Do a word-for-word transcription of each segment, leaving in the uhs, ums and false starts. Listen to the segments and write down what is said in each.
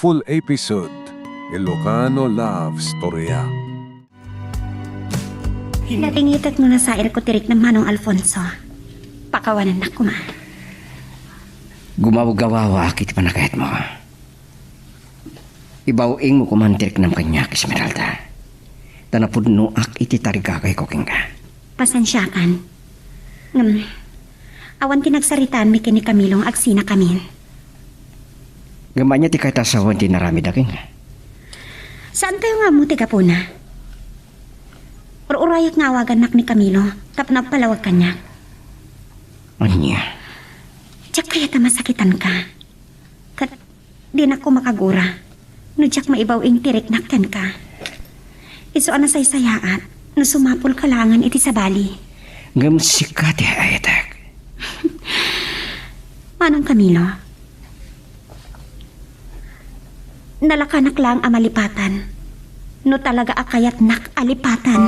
Full episode, Ilocano Love Storya. Nadingitek no nasairko ti riknam, Manong Alfonso. Pakawanennak koma. Gumawgawawak iti pannakayatmo. Ibaw-ingmo koman ti riknam kaniak, Esmeralda. Ta napudnoak iti tarigagayko kenka. Pasensiakan. Ngem, awan ti nagsaritaanmi ken ni Camilo nga agsinakamin. Ngem ania ti kayat a sawen ti inaramidda kenka? Saantayo nga ammo ti gapuna. Ur-urayak nga awagannak ni Camilo tapno agpalawag kaniak. Ania? Diak kayat a masakitanka. Ket dinak koma makagura no diak maibaw-ing ti riknak kenka. Isu a nasaysayaat no sumapulka laengen iti sabali. Ngem sika ti ayatek. Manong Camilo, nalakanak laeng a malipatan no talaga a kayatnak a lipatan.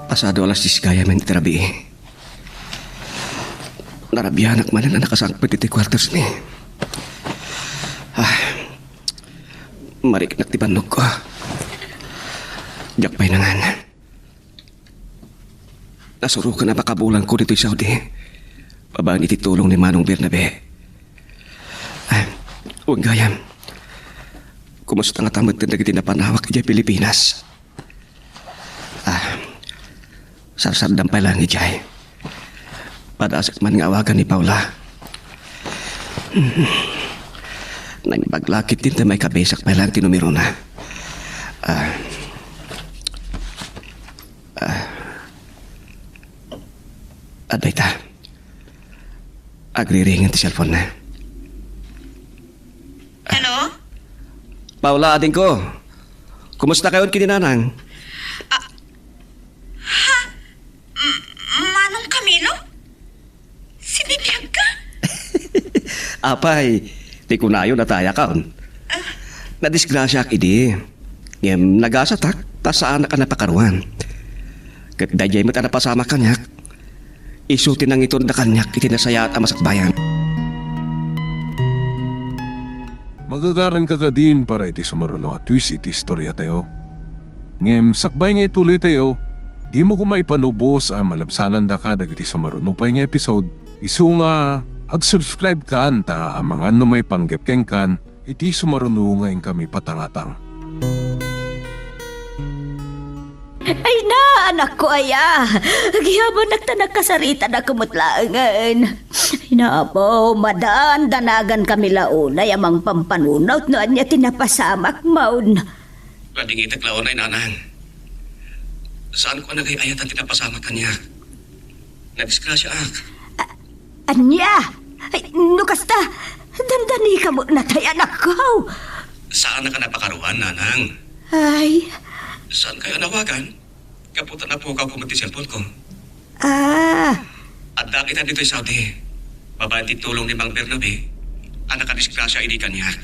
Pasado alas dies gayam iti rabii. Narabianak manen a nakasangpet iti quarters mi. Ah, mariknak ti bannogko. Diak pay nangan. Nasurokan a makabulangko ditoy Saudi babaen iti tulong ni Manong Bernabe. Ah, wen gayam, kumusta ngata met dagiti napanawak idiay Pilipinas? Ah, sarsardam pay laeng idiay. Padasek man nga awagan ni Paula. Naimbag la ketdin ta maikabisak pay laeng ti numerona. Ah, ah, adda ita. Agriringen ti cellphone-na. Hello? Paula, adingko. Kumusta kayon ken ni Nanang? Ah, ha? M-, Manong Camilo? Sinibiagka? Apay, ti kunayo natayakon. Ah. Nadisgrasiaak idi. Ngem nagasatak, ta saanak a napakaruan. Ket daydiay met a napasamak kaniak. Isu ti nangitedda kaniak iti nasayaat a masakbayan. Magagaranka kadin para iti sumaruno a twist iti istoriatayo. Ngem sakbay nga ituloytayo, dimo koma ipanubos a malabsanandaka dagiti sumaruno pay nga episode. Isu nga, ag-subscribe kan ta amangan no maipanggep kenkan iti sumaruno nga inkami patangatang. Ay na, anakko aya. Agyamanak ta nakasaritanak met laengen. Ay na, apo, madandanagan kami la unay a mangpampanunot no ania ti napasamakmon. Nadingitek la unay, Nanang. Saanko a nagay-ayatan ti napasamak kaniak. Nadisgrasiaak. A-, ania? Ay, no kasta, dandanika met natay, anakko. Saanak a napakaruan, Nanang. Ay. Saankayo a nawagan? Gapu ta napukawko met ti cellphone-ko. Ah. Addaak ita ditoy Saudi. Babaen ti tulong ni Mang Bernabe a nakadisgrasia idi kaniak.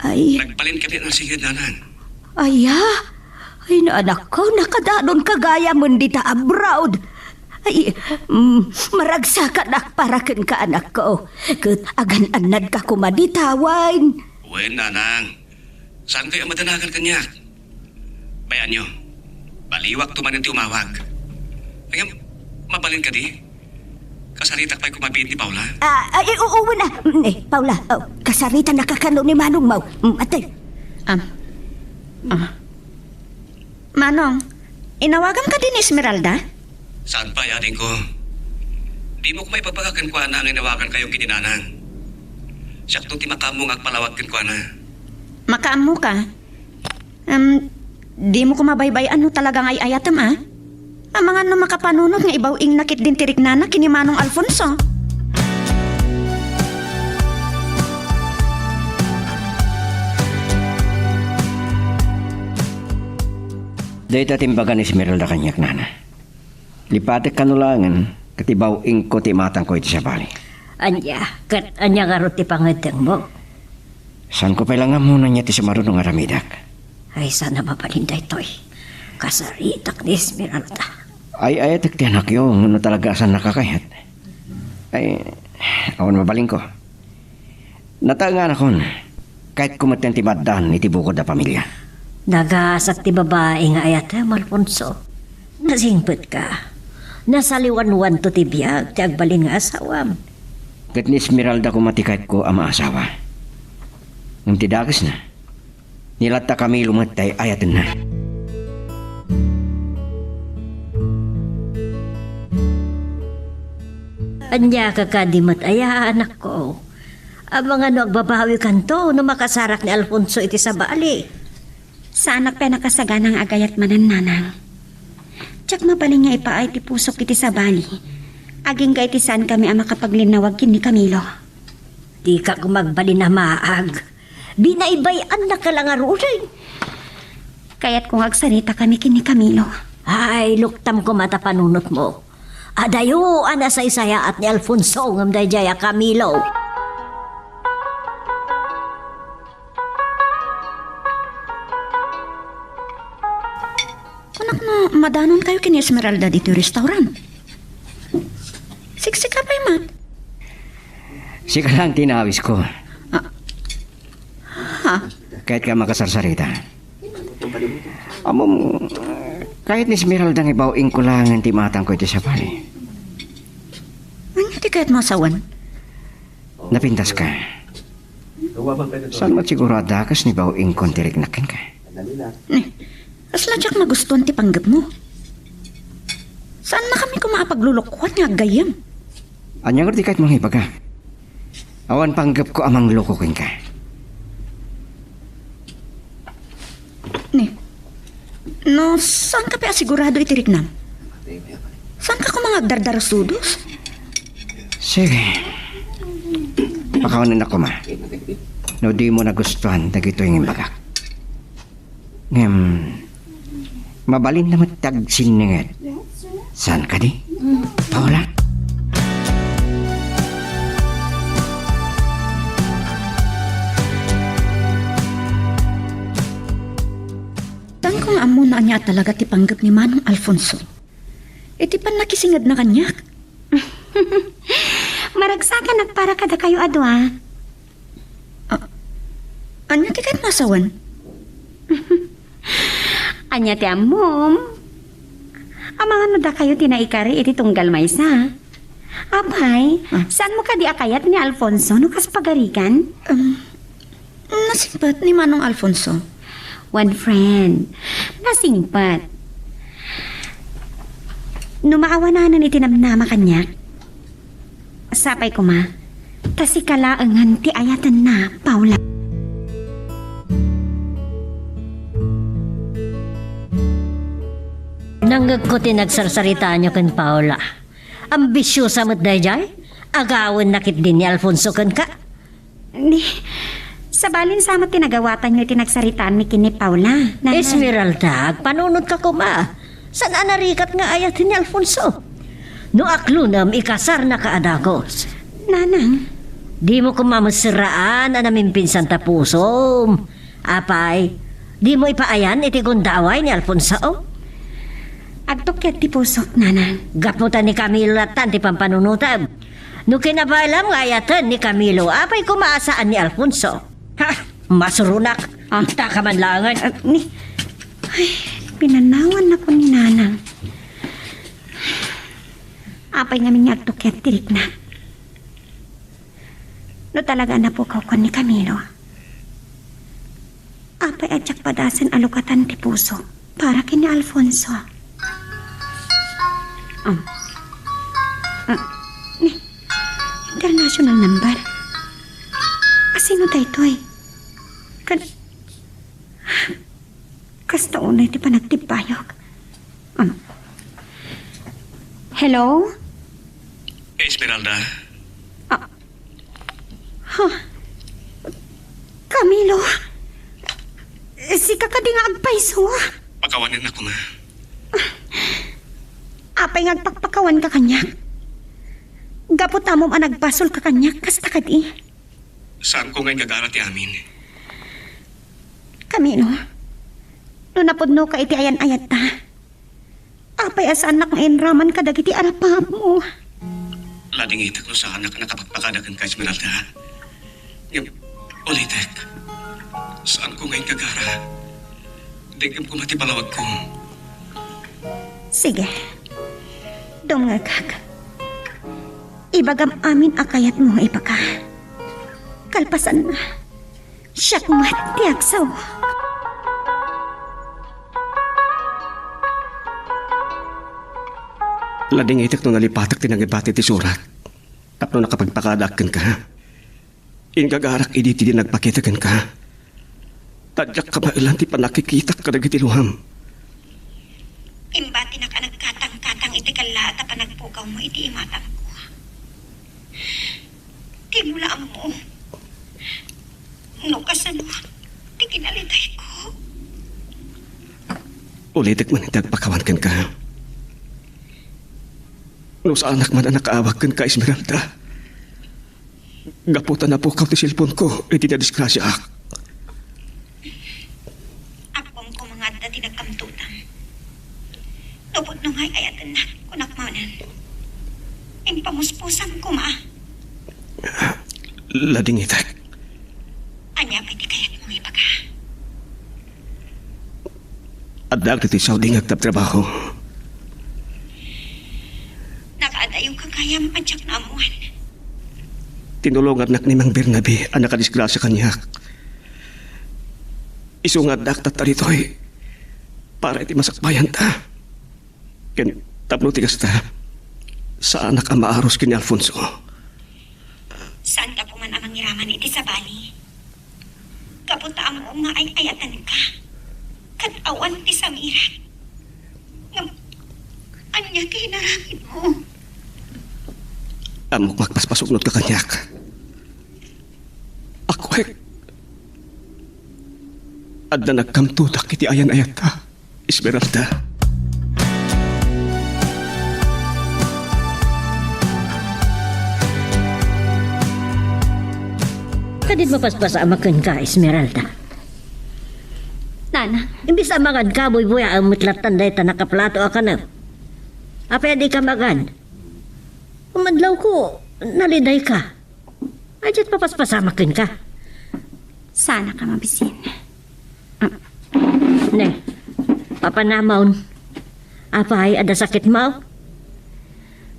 Ay. Nagbalin kami a narsingir, Nanang. Aya? Ay, anakko, nakadadonka gayamen dita abroad. Ay, mm, maragsakanak para kenka, anakko. Ket agan-annadka koma dita wen. Wen, Nanang. Saankayo a madanagan kaniak? Bay-anyo, baliwakto manen ti umawag. Ngem, mabalin kadi? Kasaritak pay koma biit ni Paula? Ah, ay, oo, wen a. Mm, eh, Paula, oh, kasaritanaka kano ni manongmo. Mm, ate. Am. Ah. Manong, inawagam kadi ni Esmeralda? Saan pay, adingko? Dimo koma ibaga kenkuana nga inawagankayo ken ni Nanang. Siakto ti makaammo nga agpalawag kenkuana. Makaammoka? Em, dimo koma baybay-an no talaga nga ay-ayatem, a? Amangan no makapanunot nga ibaw-ingna ketdin ti riknana ken ni Manong Alfonso. Dayta ti imbaga ni Esmeralda kaniak, nana. Lipatek kano laengen, ket ibaw-ingko ti imatangko iti sabali. Ania, ket ania ngarud ti pangngeddengmo? Saanko pay la nga ammona ania ti sumaruno nga aramidek? Ay, saan a mabalin daytoy. Kasaritak ni Esmeralda. Ay, ayatek ti anakyo, no talaga a saan nakakayat. Ay, awan mabalinko. Nataenganakon. Kayatko metten ti maaddaan iti bukod a pamilia. Nagasat ti babai nga ayatem, Alfonso. Nasingpetka. Nasaliwanwanto ti biag ti agbalin nga asawam. Ket ni Esmeralda koma ti kayatko a maasawa. Ngem ti dakesna, ni Latta Camilo met ti ay-ayatenna. Ania kadi met aya, anakko? Amangan no agbabawikanto no makasarak ni Alfonso iti sabali. Saanak pay a nakasagana nga agayat manen, nanang. Diak mabalin nga ipaay ti pusok iti sabali, agingga iti saankami a makapaglinnawag ken ni Camilo. Dika koma agbalin a maag. Binaybay-annaka la ngaruden. Kayatko nga agsaritakami ken ni Camilo. Ay, luktam koma ta panunotmo. Adayo a nasaysayaat ni Alfonso ngem daydiay a Camilo. Kunak no madanonkayo ken ni Esmeralda ditoy restaurant. Siksika pay met. Sika lang ti inawisko. Ah. Ha? Kayatka a makasarsarita? Ammom, kayat ni Esmeralda nga ibaw-ingko laengen ti imatangko iti sabali. Ania ti kayatmo a sawen? Napintaska. Saan met siguro a dakes ni baw-ingkon ti riknak kenka? Ni, kasla diak magustuan ti panggepmo. Saannakami koma a paglulukoan nga aggayyem. Ania ngarud ti kayatmo nga ibagak? Awan panggepko a mangloko kenka. Ni, no saanka pay a sigurado iti riknam, saanka koma nga agdardarusudos? Sige. Pakawanennak koma no dimo nagustuan dagitoy nga imbagak. Ngem, mabalinna met ti agsinninged. Saan kadi, Paula? Saanko nga ammo no ania a talaga ti panggep ni Manong Alfonso iti pannakisingedna kaniak. Maragsakanak para kadakayo a dua. Ah, ania ti kayatmo a sawen? Ania ti ammom? Amangan no dakayo ti naikari iti tunggal maysa. Apay, ah, saanmo kadi a kayat ni Alfonso no kas pagarigan? Um, nasingpet ni Manong Alfonso. One friend. Nasingpet. No maawananan iti namnama kaniak, sapay koma, ta sika laengen ti ayatenna, Paula. Nangngegko ti nagsarsaritaanyo ken Paula. Ambisiosa met daydiay? Agawenna ketdi ni Alfonso kenka? Ni, sabalin sa met ti nagawatanyo iti nagsaritaanmi ken ni Paula, Nanang. Esmeralda, agpanunotka koma. Saan a narigat nga ayaten ni Alfonso? No aklonem, ikasarnaka a dagus. Nanang. Dimo koma met serraan a namimpinsan ta pusom. Apay, dimo ipaayan iti gundaway ni Alfonso? Agtukiat ti pusok, Nanang. Gapu ta ni Camilo lattan ti pampanunotem. No kinabaelam nga ayaten ni Camilo, apay koma a saan ni Alfonso? Ha! Masuronak! Ah. Ita ka man laengen! Ah, ni, ay, pinanawannakon ni Nanang. Apay ngamin nga agtukiat ti rikna? No talaga a napukawkon ni Camilo, apay a diak padasen a lukatan ti puso para ken ni Alfonso? Um. Ah, ni, international number. Asino daytoy? Kan-, Kasta unay ti panagtibbayok. Ano? Hello? Esmeralda? Ah. Ha? Camilo? Sika kadi nga agpayso? Pakawanennak koma. Apay nga agpakpakawanka kaniak? Gapu ta ammom a nagbasolka kaniak, kasta kadi? Saanko nga ingagana ti amin. Camilo, no napudnoka iti ayan-ayatta, apay a saannak nga inraman kadagiti arap-arapmo? Ladingitek no saanak a nakapagpakada kenka, Esmeralda. Ngem, ulitek, saanko nga inggagara. Dengngem koma ti balawagko. Sige. Dumngegak. Ibagam amin a kayatmo nga ibaka. Kalpasanna, siak met ti agsao. Ladingitek no nalipatek ti nangibati ti surat tapno nakapagpakadaak kenka. Inggagarak idi ti di nagpakita kenka. Ta diak kabaelan ti pannakikitak kadagiti luam. Imbatinak a nagkatangkatang iti kellaat a panagpugawmo iti imatangko. Dimo la ammo no kasano ti kinalitayko. Ulitek man ti agpakawan kenka. No saanak man a nakaawag kenka, Esmeralda, gapu ta napukaw ti cellphone-ko iti nadisgrasiaak. Ammom koma nga adda ti nagkamtutang. No pudno nga ay-ayatennak, kunak manen. Impamusposam koma. Ladingitek. Ania pay ti kayatmo nga ibaga? Addaak ditoy Saudi nga agtrabtrabaho. Nakaadayoka gayam a diak naammuan. Tinulongannak ni Mang Bernabe a nakadisgrasia kaniak. Isu nga addaak tatta ditoy para iti masakbayanta. Ken tapno ti kasta, saanak a maaros ken ni Alfonso. Saanka koman a mangiraman iti sabali. Gapu ta ammom nga ay-ayatenka. Ket awan ti samirak. Ngem, ania ti inaramidmo? Ammok nga agpaspasuknodka kaniak. Akwek, adda nagkamtutak iti ayan-ayatta, Esmeralda. Kadin mapaspasamak kenka, Esmeralda. Nana. Imbes a manganka, buybuyaem met lattan dayta nakaplato a kanem. Apay a dika mangan? Umadlawko, nalidayka. Ay, diak mapaspasamak kenka. Saanka mabisin. Ne, papanamon. Apay, adda sakitmo?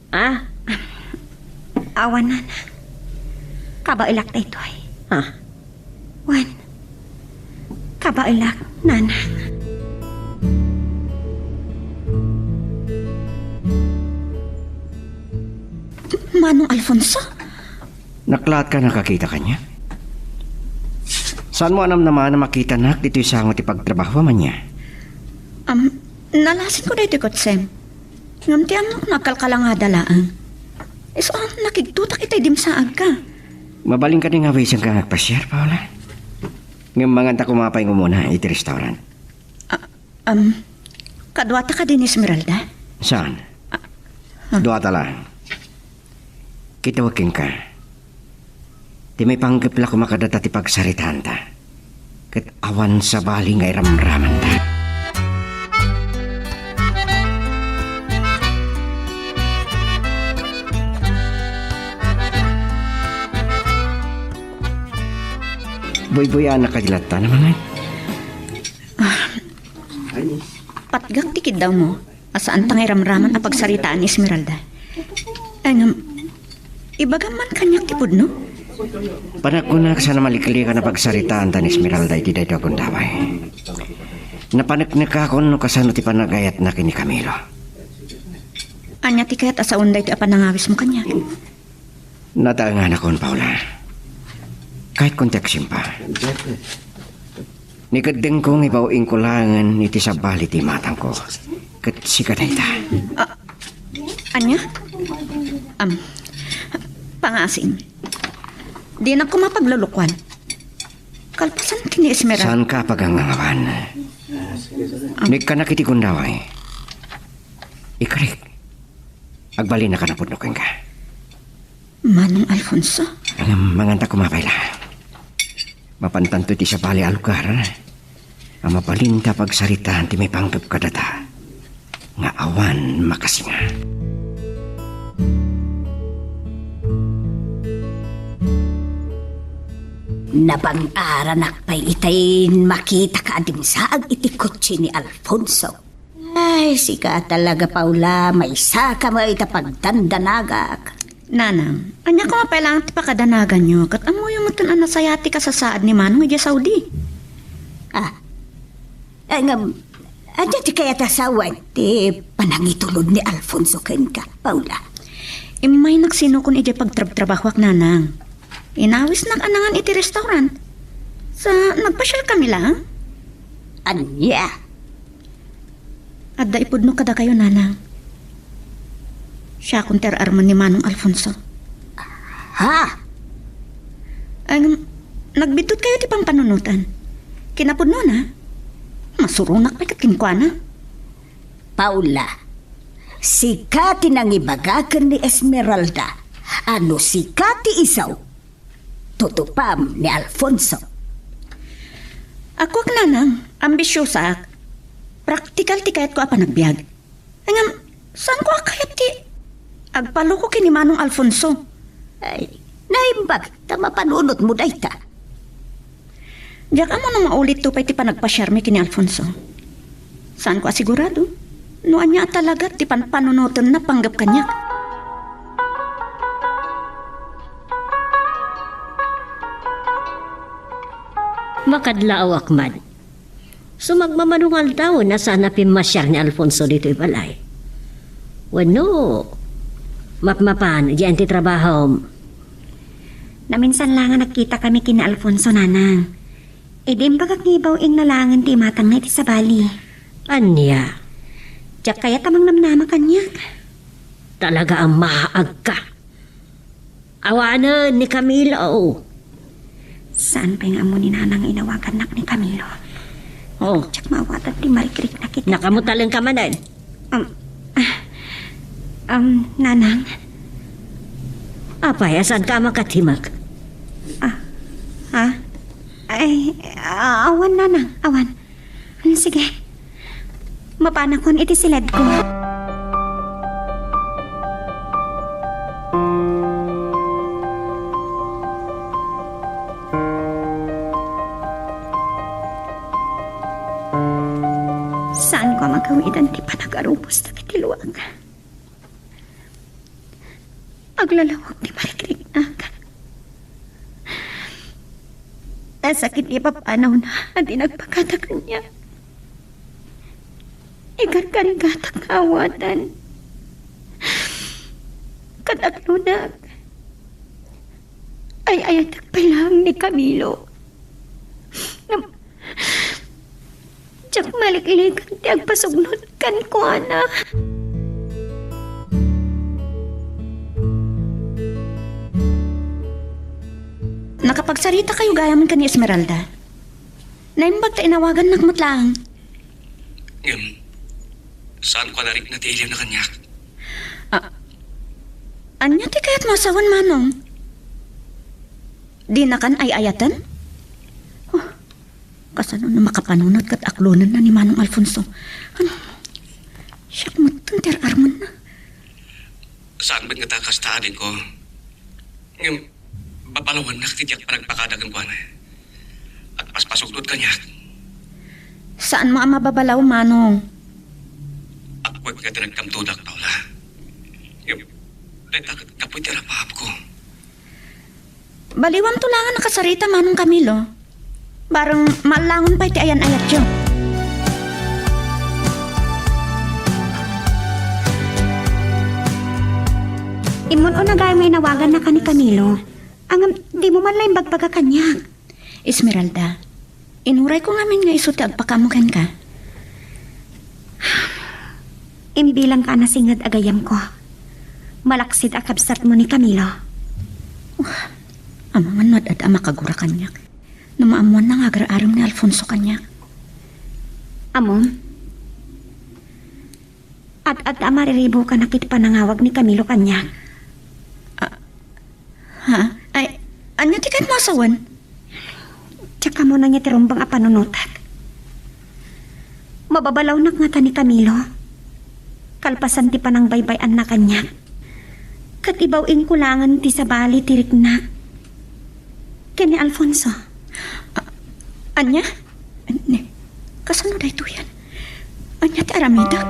Ah? Awan, Nana. Kabaelak daytoy. Ah? Wen, kabaelak, Nana. Manong Alfonso? Naklaatka a nakakita kaniak? Saanmo a namnama a makitanak ditoy sango ti pagtrabahoam ania? Am, nalasinko daytoy kotsem. Ngem ti annok, nagkalkalangada laeng. Isu a nakigtotak itay dimsaagka. Mabalin kadi nga awisenka nga agpasiar, Paula? Ngem manganta koma pay nga umuna iti restaurant. Ah, um, kaduata kadi ni Esmeralda? Saan? Ah, ah. Duata laeng. Kitawek kenka. Ti maipanggep la koma kadata ti pagsaritaanta, ket awan sabali nga iramramanta. Buybuyanak kadi latta, Nana? Ah, patgak ti kiddawmo a saanta nga iramraman a pagsaritaan ni Esmeralda. Ay, ngem, ibagam man kaniak ti pudno? Panagkunak, saan a maliklikan a pagsaritaanta ni Esmeralda iti daytoy a gundaway. Napaneknekakon no kasano ti panagayatna ken ni Camilo. Ania ti kayat a sawen daytoy a panangawismo kaniak? Nataenganakon, Paula. Kayatko ti agsimpa. Nikeddengko nga ibaw-ingko laengen iti sabali ti imatangko. Ket sika dayta. Ah, ania? Am, pangasim. Dinak koma paglulukuan. Kalpasan ken ni Esmeralda. Saanka a pagangangawan? Am. Nagkanak iti gundaway. Ikarik. Agbalinak a napudno kenka. Manong Alfonso? Ngem, manganta koma pay la. Mapantanto iti sabali a lugar. a mabalinta pagsaritaan ti maipanggep kadata nga awan makasinga. Nabang-aranak pay itay makitaka a dimsaag iti kotse ni Alfonso. Ay, sika talaga, Paula, maysaka met ita pagdandanagak. Nanang, ania koma pay laeng ti pakadanaganyo, ket ammoyo metten a nasaya ti kasasaad ni Manong idiay Saudi? Ah, ay, ngem, ania ti kayat a sawen ti panangitulod ni Alfonso kenka, Paula? Immaynak sinukon idiay pagtrabtrabahoak, Nanang. Inawisnak a nangan iti restaurant. Sa nagpasiarkami laeng? Ania? Adda ipudno kadakayo, Nanang. Siakon ti ar-armen ni Manong Alfonso. Ha? Ay, ngem, nagbiddutkayo ti pampanunotan. Kinapudnona, masuronak pay ket kenkuana. Paula, sika ti nangibaga ken ni Esmeralda a no sika ti isu, tutupam ni Alfonso. Akuak, Nanang, ambisiosaak. Praktikal ti kayatko a panagbiag. Ngem, saanko a kayat ti agpaloko ken ni Manong Alfonso? Ay, naimbag ta mapanunotmo dayta. Diak ammo no maulitto pay ti panagpasiarmi ken ni Alfonso. Saanko a sigurado no ania a talaga ti panpanunotenna panggep kaniak. Makadlaawak man. Sumagmamano nga aldaw, saan a pimmasiar ni Alfonso ditoy balay. Wenno, mapmapan, diyan ti trabahom? Naminsan la nga nagkitakami ken ni Alfonso, Nanang. Idi imbagak nga ibaw-ingna laengen ti imatangna iti sabali. Ania? Diak kayat a mangnamnama kaniak. Talaga a maagka. Awanen ni Camilo. Saan pay nga ammo ni Nanang inawagannak ni Camilo? Oh. Diak maawatan ti marikrikna ket. Nakamutalenka manen? Um, ah, um, Nanang? Apay, a saanka a makatimek? Ah, ha? Ay, ah, awan, Nanang, awan. Hmm, sige. Mapanakon iti siledko. Saanko a magawidan ti panagarubos dagiti luak. Aglalawag ti marikriknak. Nasakit ti papanawna a di nagpakada kaniak. Ikarkarigatak nga awaten. Kadaklonak. Ay-ayatek pay laeng ni Camilo. Ngem, diak maliklikan ti agpasugnot kenkuana. Nakapagsaritakayo gayam ken ni Esmeralda? Naimbag ta inawagannak met laeng. Ngem, saanko a narikna ti ilimna kaniak. Ah, ania ti kayatmo a sawen, Manong? Dinakan ay-ayaten? Oh, kasano no makapanunot ket aklonenna ni Manong Alfonso? Ano? Siak metten ti ar-armenna. Saan met ngata kasta, adingko? Ngem, babalawannak ti diak panagpakada kenkuana. Agpaspasugnot kaniak. Saanmo a mababalaw, Manong? Akwek nga ti nagkamtodak, Paula. Ngem, dayta ket gapu iti arap-apko. Baliwamto laeng a nakasarita, Manong Camilo. Bareng mallangon pay ti ayan-ayatyo. Immun-una gayam nga inawagannaka ni Camilo. Ngem, dimo man la imbagbaga kaniak. Esmeralda, inurayko ngamin nga isu ti agpakaammo kenka. Imbilangka a nasinged a gayyemko. Malaksid a kabsatmo ni Camilo. Uh, amangan no ad-adda a makagura kaniak. No maammoanna nga agar-arem ni Alfonso kaniak. Ammom? Ad-adda a mariribukanak iti panangawag ni Camilo kaniak. Ah, ha? Ay, ania ti kayatmo a sawen? Diak ammo ania ti rumbeng a panunotak. Mababalawnak ngata ni Camilo. Kalpasan ti panangbaybay-anna kaniak, ket ibaw-ingko laengen ti sabali ti riknak ken ni Alfonso. A-, ania? Ni, kasano daytoyen? Ania ti aramidek?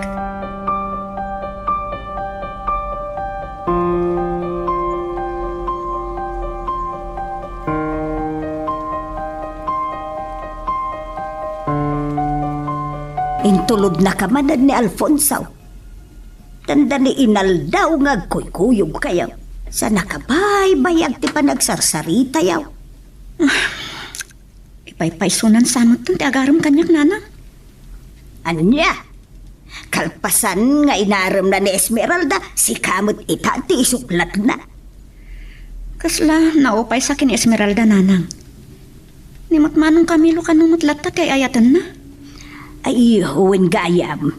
Intulodnaka manen ni Alfonso. Tanda ni inaldaw nga agkuykuyogkayo, sa nakabaybayag ti panagsarsaritayo. Ipaypaysonan sa metten ti agarem kaniak, nanang. Ania? Kalpasan nga inaremna ni Esmeralda, sika met ita ti isuklatna. Kasla naupay sa ken ni Esmeralda, nanang. Ni met Manong Camilo kano met latta ti ay-ayatenna? Ay, wen gayam.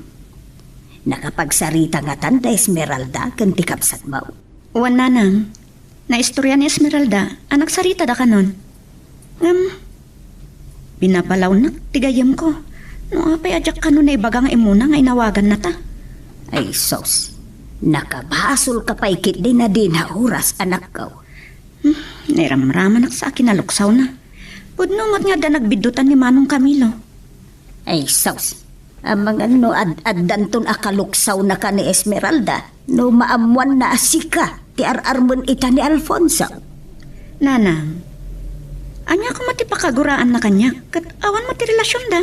Nakapagsarita ngatan da Esmeralda ken ti kabsatmo? Wen, nanang. Naistorya ni Esmeralda a nagsaritadakanon. Ngem, binabalawnak ti gayyemko. No apay a diak kano naibaga nga immuna nga inawagannata? Ay, sus. Nakabasolka pay ketdi a dina oras, anakko. Hmm, nairamramanak sa akin a luksawna. Pudno met nga adda nagbiddutan ni Manong Camilo. Ay, sus. Amangan no ad-, addanton a kaluksawnaka ni Esmeralda, no maammoanna a sika ti ar-armen ita ni Alfonso. Nanang, ania koma ti pakaguraanna kaniak, ket awan met ti relasionda?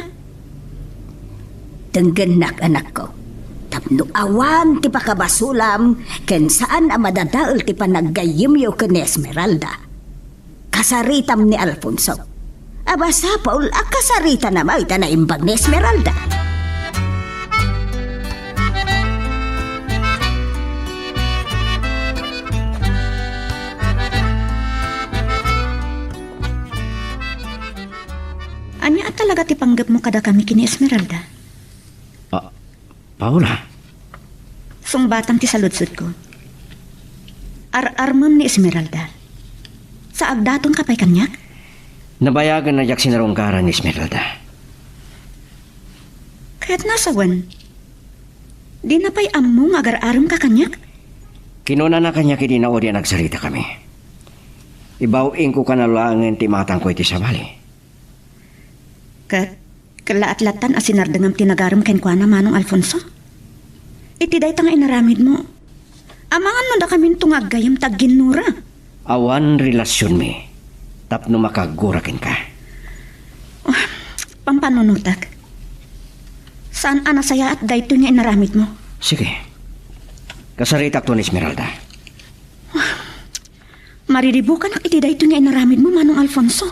Denggennak, anakko. Tapno awan ti pakabasolam, ken saan a madadael ti panaggayyemyo ken ni Esmeralda. Kasaritam ni Alfonso. A, masapul a kasaritana met a naimbag ni Esmeralda. Ania a talaga ti panggepmo kadakami ken ni Esmeralda? Ah, Paula. Sungbatam ti saludsodko. Ar-armem ni Esmeralda. Saagdatonka pay kaniak? Nabayagen a diak sinarungkaran ni Esmeralda. Ket nasawen, dina pay ammo nga agar-aremka kaniak? Kinunana kaniak idi naudi a nagsaritakami. Ibaw-ingko kano laengen ti imatangko iti sabali. Ket, kellaat lattan a sinardengam ti nagarem kenkuana, Manong Alfonso? Iti dayta nga inaramidmo, amangan no dakaminto nga aggayyem ta agginnura. Awan relasionmi tapno makagura kenka. Oh, pampanunotek. Saan a nasayaat daytoy nga inaramidmo? Sige. Kasaritakto ni Esmeralda. Mariribukanak iti daytoy nga inaramidmo, Manong Alfonso.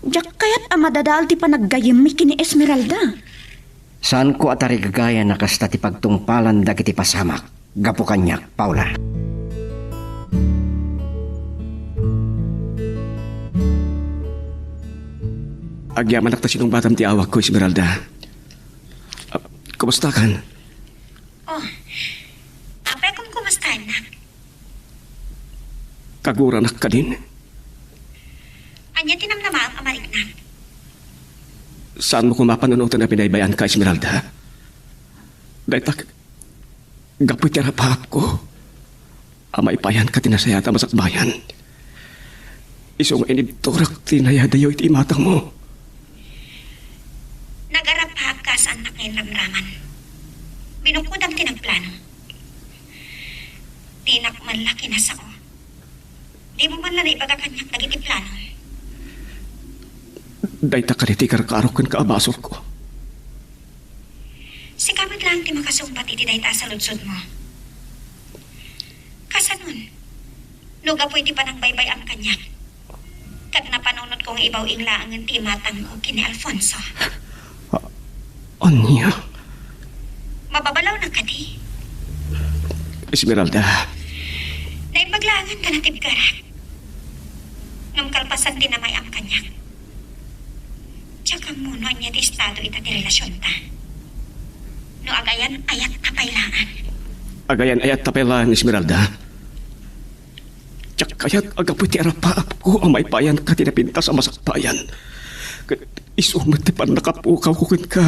Diak kayat a madadael ti panaggayyemmi ken ni Esmeralda. Saanko a tarigagayan a kasta ti pagtungpalan dagiti pasamak gapu kaniak, Paula. Agyamanak ta sinungbatam ti awagko, Esmeralda. Ah, kumustakan? Oh, apay a kumkumustaennak? Kaguranak kadin. Ania ti namnamaem a mariknak? Saanmo koma a panunoten a binaybay-anka, Esmeralda? Dayta, gapu iti arapaapko a maipayanka ti nasayaat a masakbayan. Isu nga inibturak ti nayadayo iti imatangmo. Nagarapaapka a saannak nga inramraman. Binukodam ti nagplano. Dinak man la kinasao. Dimo man la naibaga kaniak dagiti plano. Dayta kadi ti ikarkarok ken kaabasolko. Sika met laeng ti makasungbat iti dayta a saludsodmo. Kasanon, no gapu iti panangbaybay-am kaniak, ket napanunotko nga ibaw-ing laengen ti imatangko ken ni Alfonso. A-, ania? Mababalawnak kadi? Esmeralda. Naimbag laengen ta natibkerak. Ngem kalpasan ti namay-am kaniak, diak ammo no ania ti estado ita ti relasionta. No agayan-ayatta pay laeng. Agayan-ayatta pay laeng, Esmeralda. Diak kayat a gapu iti arapaapko a maipayanka ti napintas a masakbayan. Ket isu met ti pannakapukawko kenka.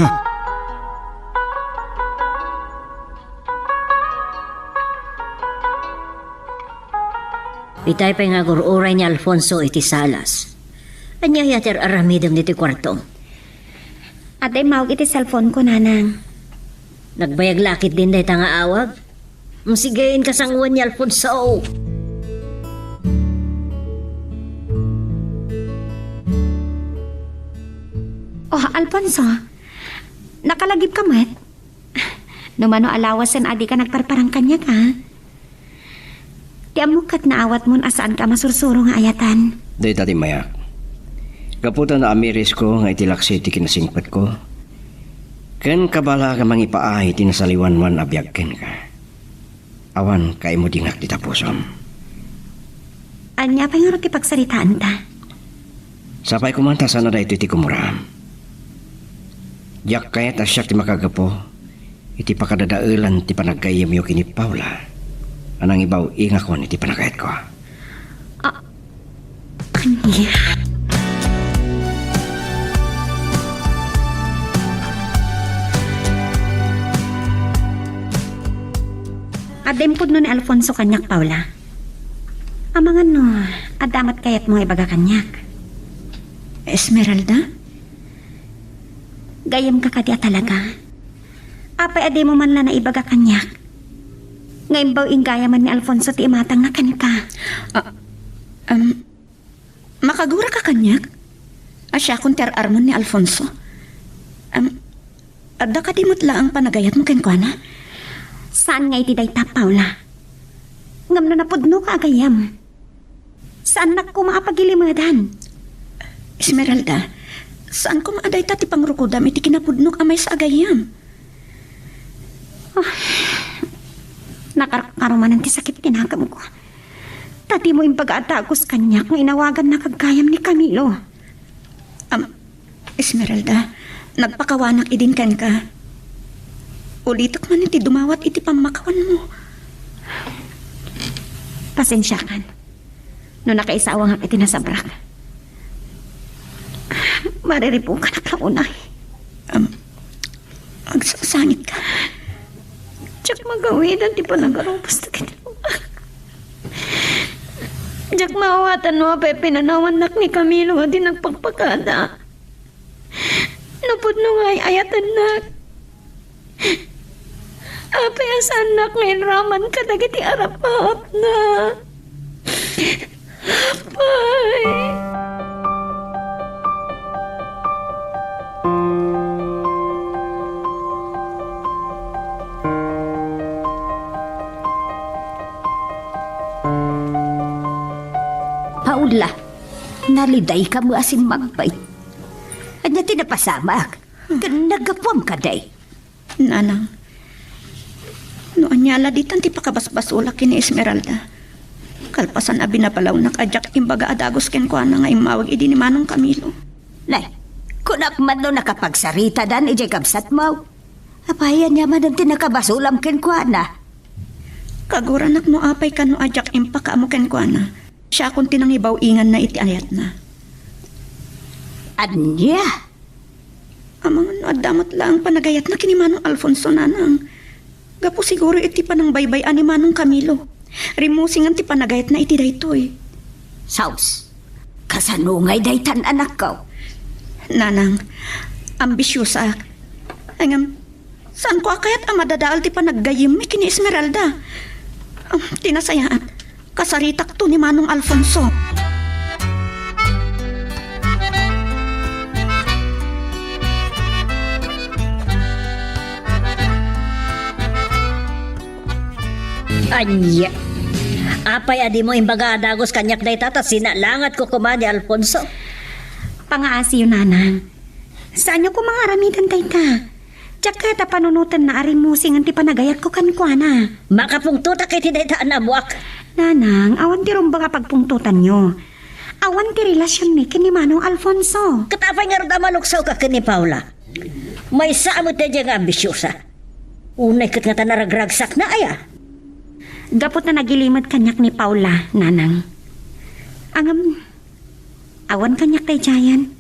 Itay pay nga agur-uray ni Alfonso iti salas. Ania aya ti ar-aramidem ditoy kuartom? Adda immawag iti cellphone ko, Nanang. Nagbayag la ketdin dayta nga awag? Mm, sige, inka sangoen ni Alfonso. Oh, Alfonso, nakalagipka met? No mano a lawasen a dika nagparparang kaniak, a? Ti ammok ket naawatmon a saanka a masursuro nga ayatan. Dayta ti immayak. Gapu ta naamirisko nga iti laksi ti kinasingpetko, ken kabala nga mangipaay iti nasaliwanwan a biag kenka. Awan kaimudingak ti tapusom. Ania pay ngarud ti pagsaritaanta? Sapay koma ta saan a daytoy ti kumuraam. Diak kayat a siak ti makagapu iti pakadadaelan ti panaggayyemyo ken ni Paula a nangibaw-ingakon iti panagayatko. A-, ania? Adda impudno ni Alfonso kaniak, Paula. Amangan no adda met kayatmo nga ibaga kaniak. Esmeralda? Gayyemka kadi a talaga? Apay a dimo man la naibaga kaniak nga imbaw-inggayamen ni Alfonso ti imatangna kenka? A, em, makaguraka kaniak? A siakon ti ar-armen ni Alfonso? Em, adda kadi met laeng panagayatmo kenkuana? Saan nga iti dayta, Paula. Ngem no napudnoka a gayyem, saannak koma a pagilimedan. Esmeralda, saan koma a dayta ti pangrukodam iti kinapudnok a maysa a gayyem. Ah, nakarkaro manen ti sakit ti nakemko. Ta dimo imbaga a dagus kaniak nga inawagannaka gayyem ni Camilo. Am, Esmeralda, nagpakawanak idin kenka. Ulitek man iti dumawat iti pammakawanmo. Pasensiakan no nakaisawangak iti nasabrak. Mariribukanak la unay. Am, Agsangsangitka. Diak magawidan ti panagarubos dagiti rumak. Diak maawatan no apay pinanawannak ni Camilo a di nagpakpakada. Napudno nga ay-ayatennak. Apay a saannak nga inraman kadagiti arap-apna. Apay. Paula, nalidayka met a simmagbay. Ania ti napasamak? Ken naggapuam kadi? Nanang, no ania la ditan ti pakabasbasolak ken ni Esmeralda, kalpasan a binabalawnak a diak imbaga a dagus kenkuana nga immawag idi ni Manong Camilo. Nay, kunak man no nakapagsaritadan idiay kabsatmo. Apay, ania manen ti nakabasolam kenkuana? Kaguranak no apay kano a diak impakaammo kenkuana. Siakon ti nangibaw-inganna iti ayatna. Ania? Amangan no adda met laeng panagayatna ken ni Manong Alfonso, Nanang. Gapu siguro iti panangbaybay-an ni Manong Camilo. Rimmusingan ti panagayatna iti daytoy. Sus, kasano ngay daytan, anakko? Nanang, ambisiosaak. Ngem, saanko a kayat a madadael ti panaggayyemmi ken ni Esmeralda. Am, ti nasayaat, kasaritakto ni Manong Alfonso. Ania? Apay a dimo imbaga a dagus kaniak dayta ta sinalangatko koma ni Alfonso? Pangaasiyo, Nanang. Saanyo koma nga aramiden dayta. Diak kayat a panunotenna a rimmusingan ti panagayatko kenkuana. Makapungtotak iti dayta a naammoak. Nanang, awan ti rumbeng a pagpungtotanyo. Awan ti relasionmi ken ni Manong Alfonso. Ket apay ngarud a maluksawka ken ni Paula? Maysa a met daydiay nga ambisiosa. Unay ket ngata naragragsakna aya? Gapu ta nagilimed kaniak ni Paula, Nanang. Ngem, awan kaniak daydiayen.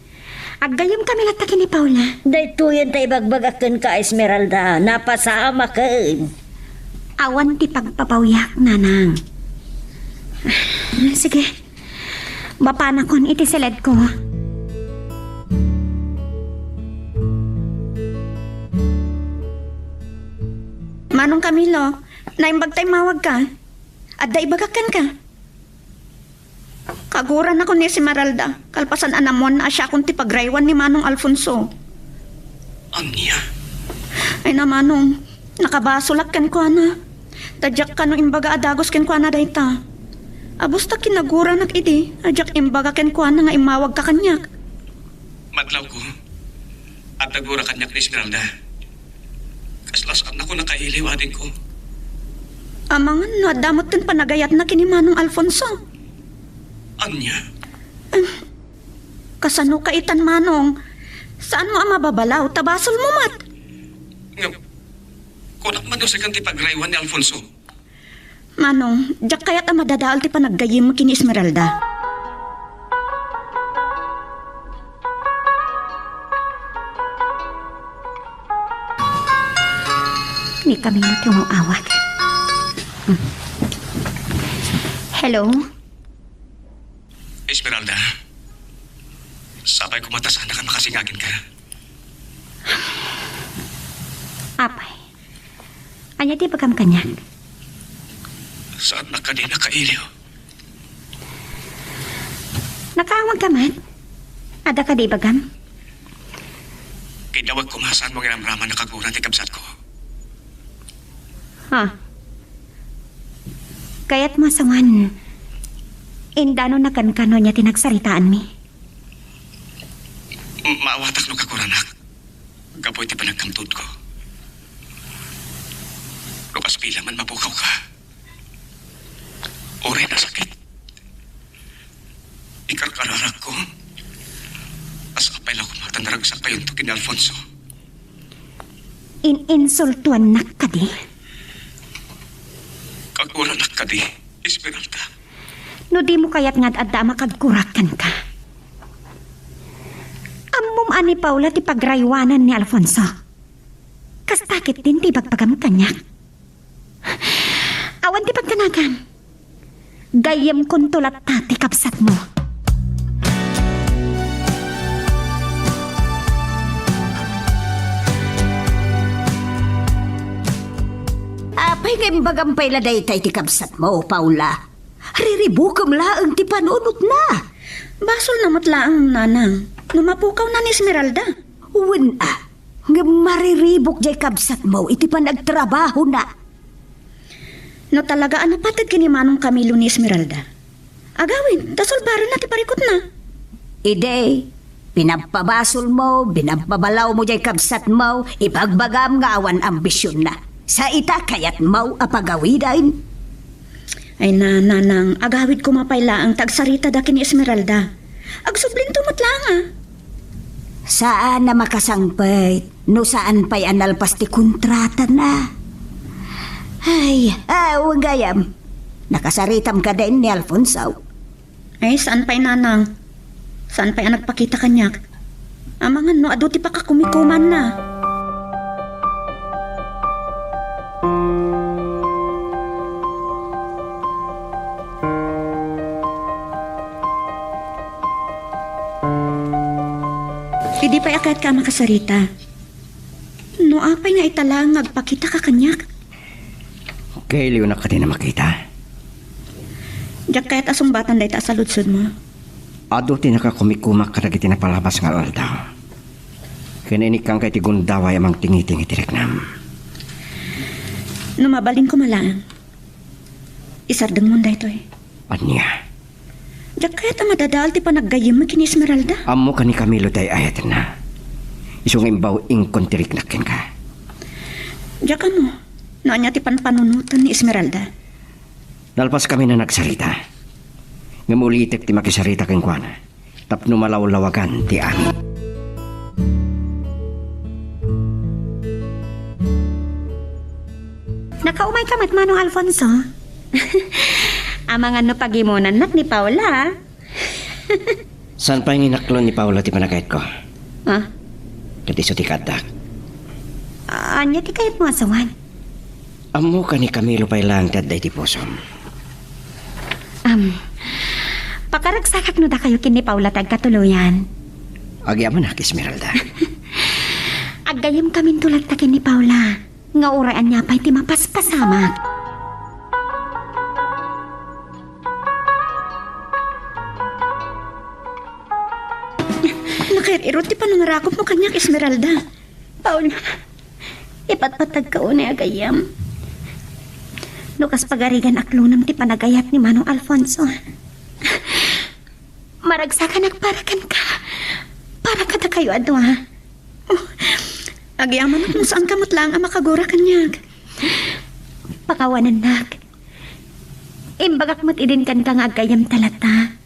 Aggayyemkami latta ken ni Paula. Daytoyen ta ibagbagak kenka, Esmeralda. Napasamaken. Awan ti pagbabawiak, Nanang. Sige. Mapanakon iti siledko. Manong Camilo, naimbag ta immawagka. Adda ibagak kenka. Kaguranakon ni Esmeralda, kalpasan a nammuanna a siakon ti pagraywan ni Manong Alfonso. Ania? Ay na, Manong, nakabasolak kenkuana. Ta diak kano imbaga a dagus kenkuana dayta. Abus ta kinaguranak idi a diak imbaga kenkuana nga immawagka kaniak. Madlawko, adda gura kaniak ni Esmeralda. Kasla saannako nakailiw, adingko. Amangan no adda met ken panagayatna ken ni Manong Alfonso. Ania? Em, kasano ka itan, Manong? Saanmo a mababalaw, ta basolmo met. Ngem, kunak man no sikan ti pagraywan ni Alfonso. Manong, diak kayat a madadael ti panaggayyemmo ken ni Esmeralda. Ni Camilo ti umawag. Hmm. Hello? Esmeralda, sapay koma ta saanak a makasingagin ka. Apay, ania ti ibagam kaniak? Saannak kadi nakailiw? Nakaawag ka met? Adda kadi ibagam? Kidawag koma saanmo nga inamraman a kagura ti kabsatko. Ha? Kayatmo a sawen, indanonna kenka no ania ti nagsaritaanmi? M-, maawatak no kaguranak gapu iti panagkamtudko. No kas bilang man mapukawka, uray nasakit, ikarkararakko a sapay la koma ta naragsakayonto ken ni Alfonso. In-insultuannak kadi? Kaguranak kadi, Esmeralda? No dimo kayat nga ad-adda a makaggurak kenka. Ammom a ni Paula ti pagraywanan ni Alfonso. Kasta ketdin ti ibagbagam kaniak. Awan ti pagdanagam. Gayyemkonto latta ti kabsatmo. Apay nga imbagam pay la dayta iti kabsatmo, Paula? Riribukem laeng ti panunotna. Basolna met laeng, nanang, no mapukawna ni Esmeralda. Wen a, ngem mariribuk jay kabsatmo iti panagtrabahona. No talaga a napateg ken ni Manong Camilo ni Esmeralda, agawid ta sulbarenna ti parikutna. Idi, pinagpabasolmo, binabbabalawmo jay kabsatmo, ibagbagam nga awan ambisionna. Sa ita, kayatmo a pagawiden? Ay na, nanang, agawid koma pay laeng ta agsaritada ken ni Esmeralda. Agsublinto met laeng a. Saan a makasangpet no saan pay a nalpas ti kontratana. Ay, aw, gayam. Nakasaritam kadi ni Alfonso? Ay, saan pay, nanang. Saan pay a nagpakita kaniak. Amangan no adu ti pakakumikumanna. Idi pay a kayatka a makasarita. No apay nga ita laeng nga agpakitaka kaniak? Kailiwnak kadi a makita? Diak kayat a sungbatan dayta a saludsodmo. Adu ti nakakumikumak kadagiti napalabas nga aldaw. Ken inikkanka iti gundaway a mangtingiting iti riknam. No mabalin koma laeng, isardengmon daytoy. Ania? Diak kayat a madadael ti panaggayyemmo ken ni Esmeralda. Ammok a ni Camilo ti ay-ayatenna. Isu nga imbaw, inkon ti riknak kenka. Diak ammo no ania ti panpanunoten ni Esmeralda. Nalpaskami a nagsarita. Ngem ulitek ti makisarita kenkuana tapno malawlawagan ti amin. Nakaumayka met, Manong Alfonso. Amangan no pagimonannak ni Paula, a. Saan pay nga inaklon ni Paula ti panagayatko? Ah? Ket isu ti kaaddak. Ania ti kayatmo a sawen? Ammok a ni Camilo pay laeng ti adda iti pusom. Mm. Pakaragsakak no dakayo ken ni Paula ti agkatuloyan. Agyamanak, Esmeralda. Aggayemkaminto latta ken ni Paula, nga uray ania pay ti mapaspasamak. Nakair-irot ti panangarakopmo kaniak, Esmeralda. Paula, ipatpatagka unay a gayyem. No kas pagarigan aklonam ti panagayat ni Manong Alfonso, maragsakanak para kenka, para kadakayo a dua. Agyamanak no saanka met laeng a makagura kaniak. Pakawanennak. Imbagak met idin kenka nga aggayyemta latta.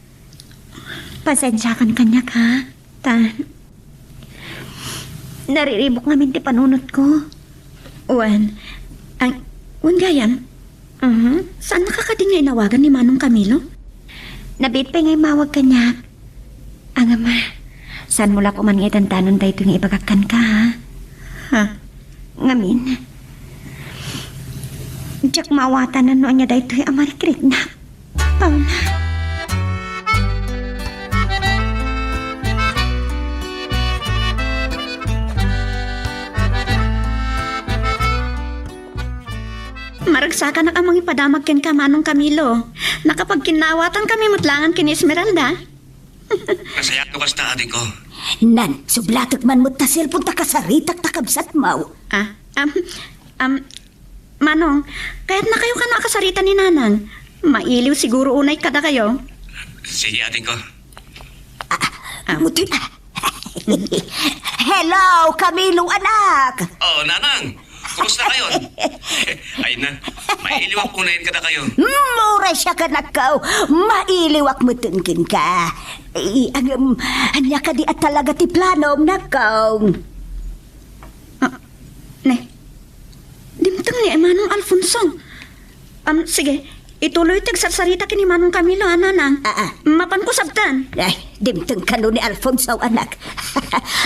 Pasensiakan kaniak, ha? Ta, nariribuk ngamin ti panunotko. Wen, ang, wen gayam? Mhm. Saannaka kadi nga inawagan ni Manong Camilo? Nabiit pay nga immawag kaniak. Ngem, saanmo la koman nga idandanon daytoy nga ibagak kenka, ha? Ha? Ngamin, diak maawatan no ania daytoy a marikriknak. Paula. Maragsakanak a mangipadamag kenka, Manong Camilo. Nakapagkinnaawatankami met laengen ken ni Esmeralda. Nasayaat no kasta, adingko. Nan, sublatek man met ta cellphone ta kasaritak ta kabsatmo. Ah, am, am, Manong, kayatnakayo kano a kasarita ni Nanang? Mailiw siguro unay kadakayo. Sige, adingko. Ah, ah. Muti-, Hello, Camilo, anak! Oh, Nanang! Kumusta kayon? Ay na, mailiwak unayen kadakayo. Hmm, uray siak, anakko. Mailiwak metten kenka. I-, agem, ania kadi a talaga ti planom, nakko? Ah, ne. Dimteng ni Manong Alfonso. Am, sige, ituloy ti agsarsarita ken ni Manong Camilo, a, Nanang. Ah, ah. Mapanko sabtan. Ay, dimteng kano ni Alfonso, anak.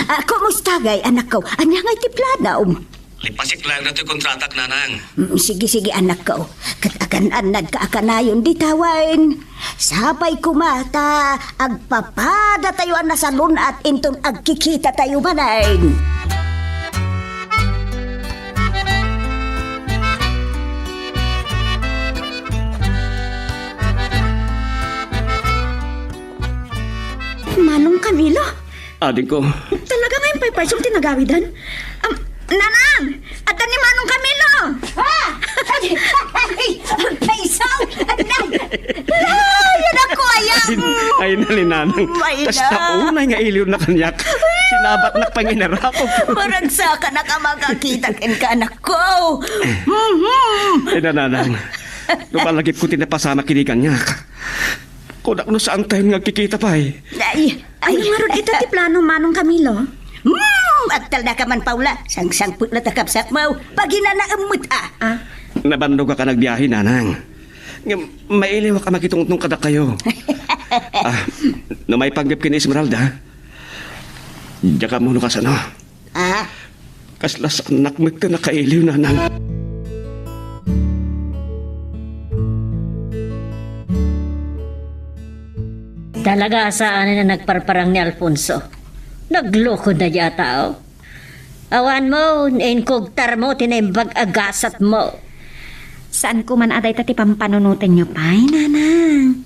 Ah, kumusta ngay, anakko? Ania ngay ti planom? Lipasik laeng datoy kontratak, Nanang. Mm, sige, sige, anakko. Ket agan-annadka a kanayon dita wen. Sapay koma ta agpapadatayo a nasalun-at inton agkikitatayo manen. Manong Camilo? Adingko. Talaga nga impaypayso ti nagawidan? Am, Nanang! Adda ni Manong Camilo! Ah! Ay, ay, payso! Ay, ay, anak ko, ayan! Ay, ay, na ni Nanang. Ay, kasta na. Unay nga iliwna kaniak. Sinabatnak pay nga inarakop. Maragsakanak a makakita kenka, anak ko. Mhm. Ay, na, Nanang. No malagipko ti napasamak idi kaniak, kunak no saantayon nga agkikita pay. Ay, ay. Ania ngarud ita ti plano, Manong Camilo? Hmm, agtalnaka man, Paula. Sangsangpet la ta kabsatmo. Paginanaem met, a. Ah? Nabannogak a nagbiahe, Nanang. Ngem mailiwak a makitungtong kadakayo. Ah, no maipanggep ken ni Esmeralda, diak ammo no kasano. Ah? Kasla saannak met ti nakailiw, Nanang. Talaga a saanen a nagparparang ni Alfonso. Nagloko daydiay a tao. Awan mo, nainkugtarmo ti naimbag a gasatmo. Saan ko man a dayta ti pampanunotenyo pay, Nanang.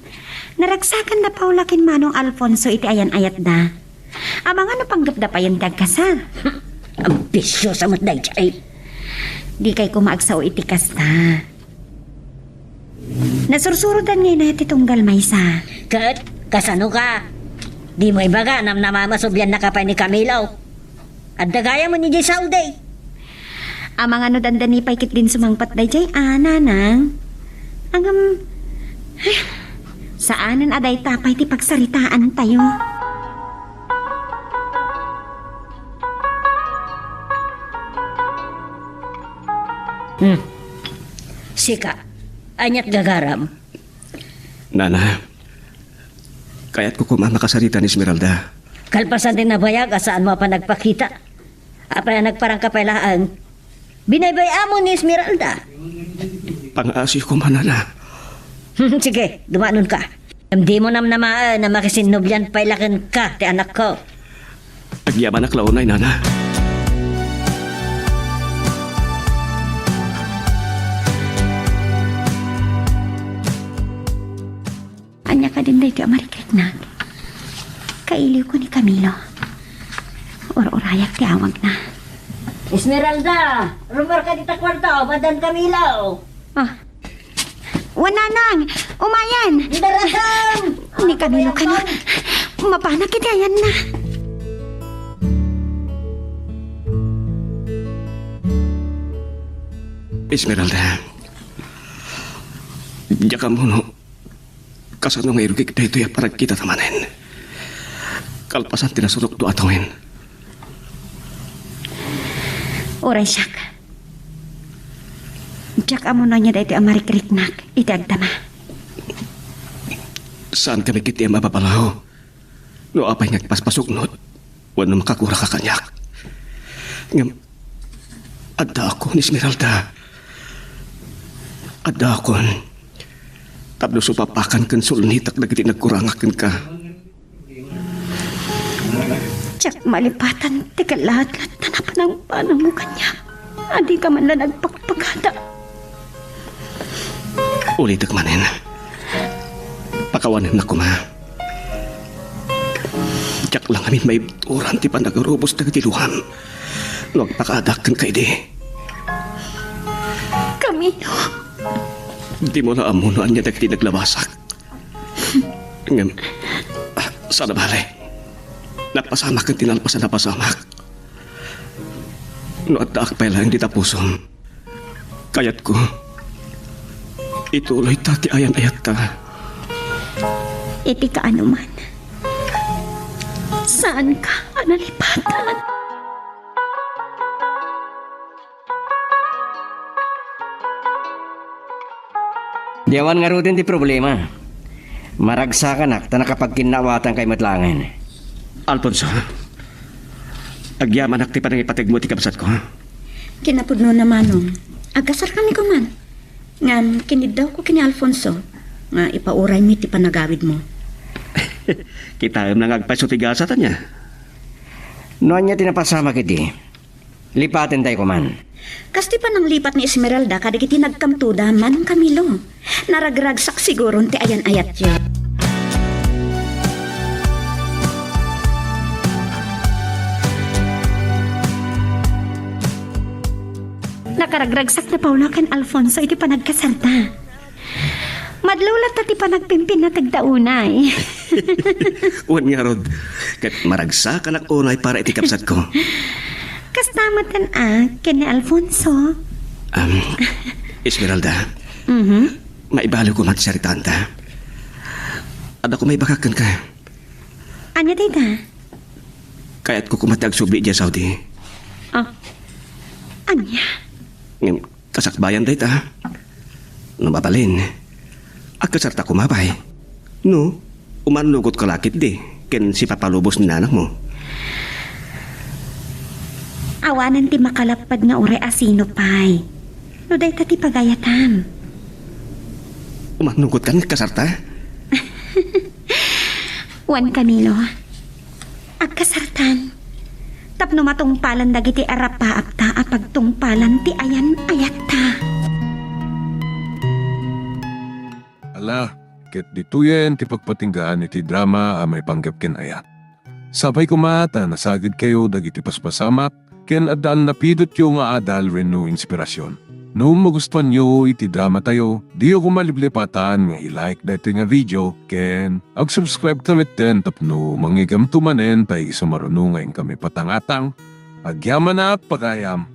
Naragsakan da Paula ken Manong Alfonso iti ayan-ayatda. Amangan no panggepda payen ti agkasar. Ambisiosa met daydiay. Dikay koma agsao iti kasta. Nasursurodan ngay na ti tunggal maysa. Ket, kasano ka? Dimo ibaga, namnama, masubiannaka pay ni Camilo. Adda gayam idiay Saudi. Amangan no dandani pay ketdin sumangpet daydiay a, Nanang. Ngem, ay, saanen a dayta pay ti pagsaritaantayo. Hmm. Sika, aniat gagaram? Nana, kayatko koma a makasarita ni Esmeralda. Kalpasan ti nabayag a saanmo a panagpakita. Apay a nagparangka pay laeng? Binaybay-ammo ni Esmeralda. Pangaasiyo koma, Nana. Sige, dumanonka. Ngem dimo namnamaen a makisinnobian pay la kenka ti anakko. Agyamanak la unay, nana. Ania kadin daytoy a marikriknak? Kailiwko ni Camilo. Ur-urayak ti awagna. Esmeralda, rummuarka dita kuarto, Madan Camilo. Ah. Wen, nanang, umayen. Daratam! Ni Camilo kano, mapanak iti ayanna. Esmeralda, diak ammo no kasano nga irugik daytoy a panagkitata manen. Kalpasan ti nasurokto a tawen. Uray siak. Diak ammo no ania daytoy a marikriknak iti agdama. Saankami ketdi a mapapalaw no apay nga agpaspasuknot wenno makakuraka kaniak. Ngem addaakon, Esmeralda. Addaakon. Tapno supapakan ken sulnitak dagiti nagkurangak kenka. Diak malipatan ti kalatlatanna a panangpanangmo kaniak a dika man la nagpakpakada. Ulitek manen. Pakawanennak koma. Diak la ngamin maibturan ti panagarubos dagiti luam no agpakaadak kenka idi. Camilo. Dimo la ammo no ania dagiti naglabasak. Ngem, ah, saan a bale. Napasamak ken ti nalpasan a pasamak. No addaak pay laeng dita pusom, kayatko, ituloyta ti ayan-ayatta. Iti kaanoman, saanka a nalipatan. Di awan ngaruden ti problema. Maragsakanak ta nakapagkinnaawatankay met laengen. Alfonso, agyamanak ti panangipategmo iti kabsatko. Kinapudnona, Manong, agkasarkami koma. Ngem kiniddawko ken ni Alfonso nga ipauraymi ti panagawidmo. Kitaem la nga agpayso ti gasat, ania? No ania ti napasamak idi, lipatentay koman. Kas ti pananglipat ni Esmeralda kadagiti nagkamtoda, Manong Camilo. Naragragsak siguron ti ayan-ayatyo. Nakaragragsak da Paolo ken Alfonso iti panagkasarda. Madlo latta ti panagpimpinateg ta unay. Wen ngarud, ket maragsakanak unay para iti kabsatko. Kasta met a ken ni Alfonso. Am, Esmeralda, Mhm. Maibaliw koma ti saritaanta. Adda koma ibagak kenka. Ania dayta? Kayatko koma ti agsubli idiay Saudi. Ah. Ania? Ngem, kasakbayan dayta. No mabalin, agkasarta koma pay. No, umannugotka la ketdi ken sipapalubos ni nanangmo. Awanen ti makalapped nga uray asino pay. No dayta ti pagayatam. Umannugotka nga agkasarta? Wen, Camilo, agkasartan. Tapno matungpalan dagiti arapaapta a pagtungpalan ti ayan-ayatta. Ala, ket ditoyen ti pagpatinggaan iti drama a maipanggep ken ayat. Sapay koma ta nasagidkayo dagiti paspasamak ken adda a napidotyo nga adal wenno inspirasyon. No magustuanyo iti dramatayo, diyo koma liplipatan nga i-like daytoy nga video ken ag-subscribe ta metten tapno mangigamto manen pay isu maruno nga inkami patangatang. Agyamanak pagayam.